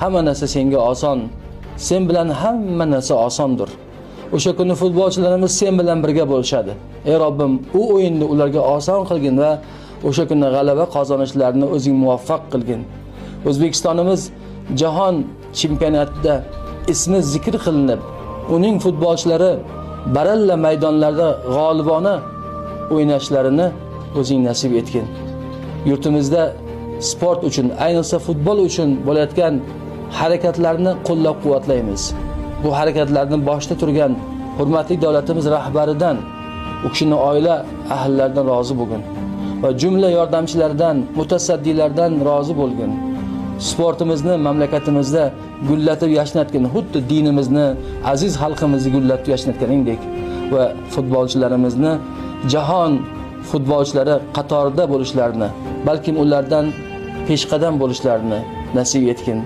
Hamma narsa senga oson. Sen bilan hamma narsa osondir. O'sha kuni futbolchilarimiz sen bilan birga bo'lishadi. Ey Robbim, u o'yinni ularga oson qilgin va o'sha kuni g'alaba qozonishlarini o'zing muvaffaq qilgin. O'zbekistonimiz jahon chempionatida ismi zikr qilinib, uning futbolchilari baralla maydonlarda g'olibona o'ynashlarini o'zing nasib etgin. Yurtimizda sport uchun, ayniqsa futbol uchun bo'layotgan harakatlarni qo'llab-quvvatlaymiz. Bu harakatlarni boshida turgan hurmatli davlatimiz rahbaridan, u kishining oila ahllaridan rozi bo'lgin va jumla yordamchilaridan, mutasaddilardan rozi bo'lgin. Sportimizni mamlakatimizda gullatib yashnatgin, xuddi dinimizni, aziz xalqimizni gullatib yashnatganingdek va futbolchilarimizni jahon futbolchilari qatorida bo'lishlarini, balkim ulardan peshqadam bo'lishlarini nasib etgin.